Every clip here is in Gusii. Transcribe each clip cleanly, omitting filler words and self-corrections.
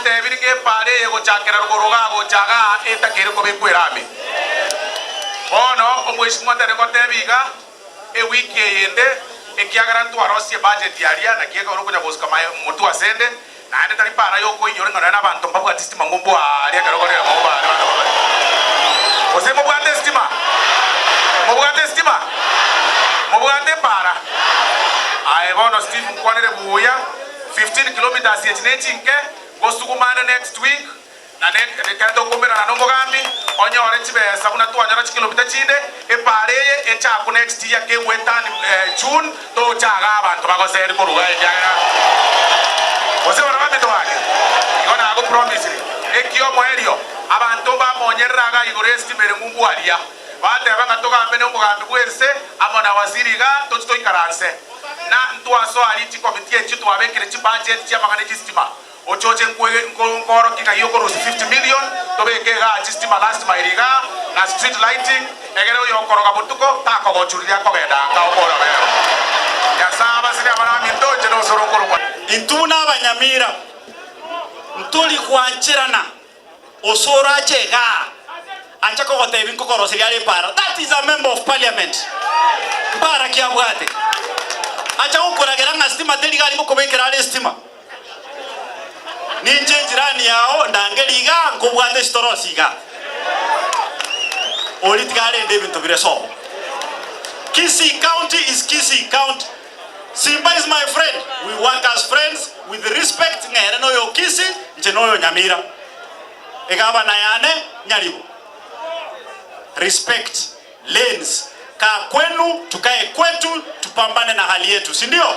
Twamotebirie ng'a epaara eye gochakera rogoro igaa gocha igaa etakeire kobekwa erami. Bono omweshimiwa tari gotebia iga, Ewiki eyende, ekiagera ntwarosie ebudget aria, naki ekero okonya gosuka motwe asende, naende tari para y'okoinyora ng'a nonya nabanto mbabwati sitima ng'umbu aaria ekero korire ng'umbu aaria abanto babwate. Gose mobwate esitima? Mobwate esitima? Mobwate epara? Aye bono Steve nkwanere buya, 15 kilometres echi nechinke, ngosugumane next week, Na ekero tokomerana nomogambi, onyore chibesa buna twanyora chikilomita chinde, epaara eye echakwe next year kegwetani June tocha igaa abanto bagoseri korwa igaa ekiagera gose baria baminto gaki igo nagopromisire ekiomoerio abanto mbamonyerere igaa igoro yestima ere ng'umbu aria bateba ng'a togambe nomogambi bwense amo na waziri igaa tochi toikaranse na ntwasoa aria chikomiti echio twabekire chibudget chiamang'ana echistima. Ochoche nkoorokie ng'ai okorusia 50 million tobeke igaa chistima last mile igaa na street lighting egere oyokoroga botuko takogochwa riria akogenda nka okore obeo. Nyasae abasini abaraminto inche nosoro nkorokwa. Intwe buna abanyamira ntori gwancherana ose orache igaa ache kogotebia nkokoroseria are epaara that is a member of parliament mpaara ki abwate acha gokoragera ng'a stima teri iga aria ngokobekera are estima. Ninche ejirani yao, ndangerie iga, nkobwate esitorosi iga. Oria tiga arende ebinto bire sobo. Kisii County is Kisii County. Simba is my friend, we work as friends with respect ng'a ere noyo Kisii, inche noyo Nyamira. Egabana yane Nyaribo. Respect. Lanes, kaa kwenu tukae kwetu tupambane na hali yetu, si ndio?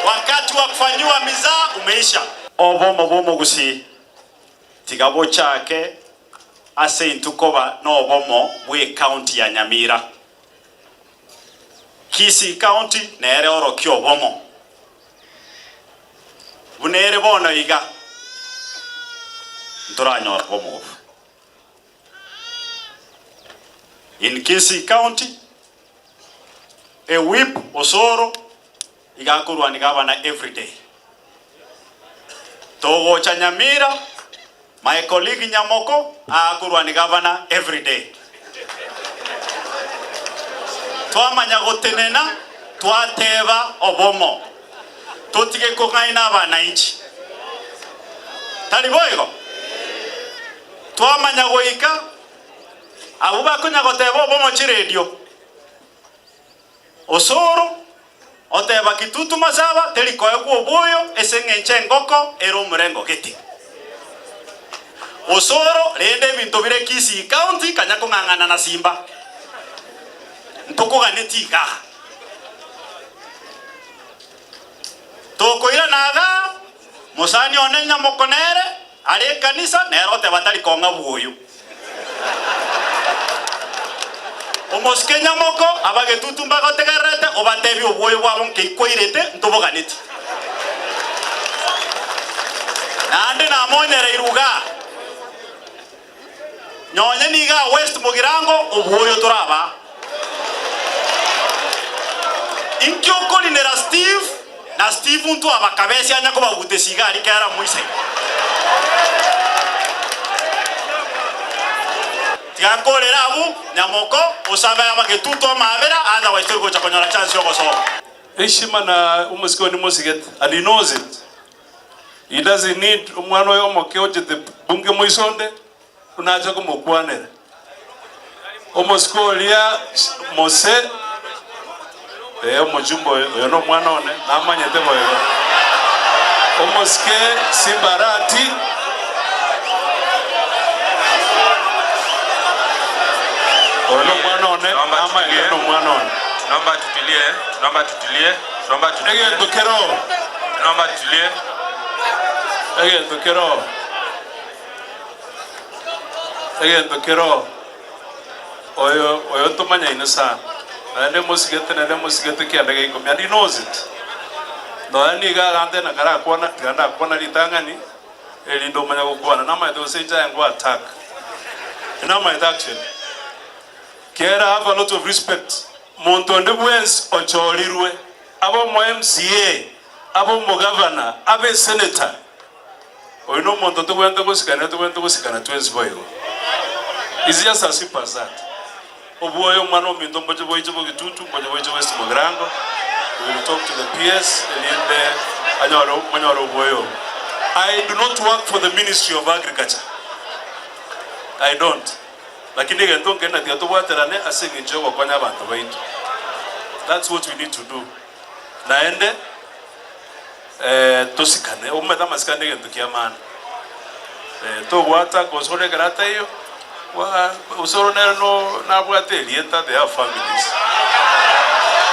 Wakati wa kufanyiwa mizaa umeisha. Obomo bw'omogusii tiga bochake ase intwe koba nobomo bw'ecounty ya Nyamira. Kisii County nere orokia obomo. Buna ere bono iga, ntoranyora obomo obo. In Kisii County, a whip Osoro iga akorwania gavana everyday. Togocha Nyamira, my colleague Nyamoko akorwania gavana everyday. Twamanya gotenena twateba obomo, totige kong'aina abananchi. Tari boigo? Twamanya goika abwo bakonya goteba obomo chiredio. Osoro oteba Kitutu Masaba teri koegwa oboyo ase eng'encho engoko ere omorengo gete. Osoro rende ebinto bire Kisii County kanya kong'ang'ana na Simba. Ntokoganeti igaa. Tokoirana igaa, mosani one nyamoko nere Are ekanisa nere oteba tari kong'a bwoyo. Omosike nyamoko abagetutu mbagotegererete obatebie obwoyo bwabo nkeikwairete ntoboganeti. Naende namonyereirwe igaa. Nonye nigaa West Mugirango obwoyo torabaa. Inki okorinera Steve na Steve ntwabakabesi anya kobabutesia iga aria kera moise. Tiga nkorere abwo nyamoko osabe abagetutu amabera otherwise tori gocha konyora chance yogosoma. Heshima na omosike oyo nimosigete and he knows it. He doesn't need omwana oyo omoke ochete bunge moisonde buna ache komokwanera. Omosike oria Mose, eh, omochumba oyo, oyo nomwana one, namanyete boigo. Omosike Simbarati, oyo nomwana one, Tunaomba namanyete tutulie. nomwana one. Tunaomba tutulie, tunaomba tutulie, tunaomba tutulie. Egento kero, Tunaomba tutulie. egento kero. Egento keroo, oyo oyo ntomanyaine sana, naende mosigete naende mosigete kianda gia ikomi and he knows it. Nonya nigo agante na karakwana tiga ndakwana ritang'ani erinde omanye gokwana namanyete gose inche aye nko attack. Namanyete actually. Kiagera I have a lot of respect monto onde bwensi ochorirwe abe omo MCA, abe omogavana, abe esenator. Oyo na omonto togwenerete gosikana nere togwenerete gosikana twensi boigo. It's just as simple as that. Obwoyo omwana ominto mboche boiche bogitutu, mboche boiche West Mugirango, we will talk to the PS erinde anyore monyore obwoyo obo. I do not work for the ministry of agriculture, I don't. Lakini egento nkeri na tiga tobwaterane ase eng'encho yogokonya abanto baito. That's what we need to do. Naende tosikane, omanyete amasikani negento kia maana. Togwata gose ore ekero ataiyo, gose oro nere nabwate erieta, they have families.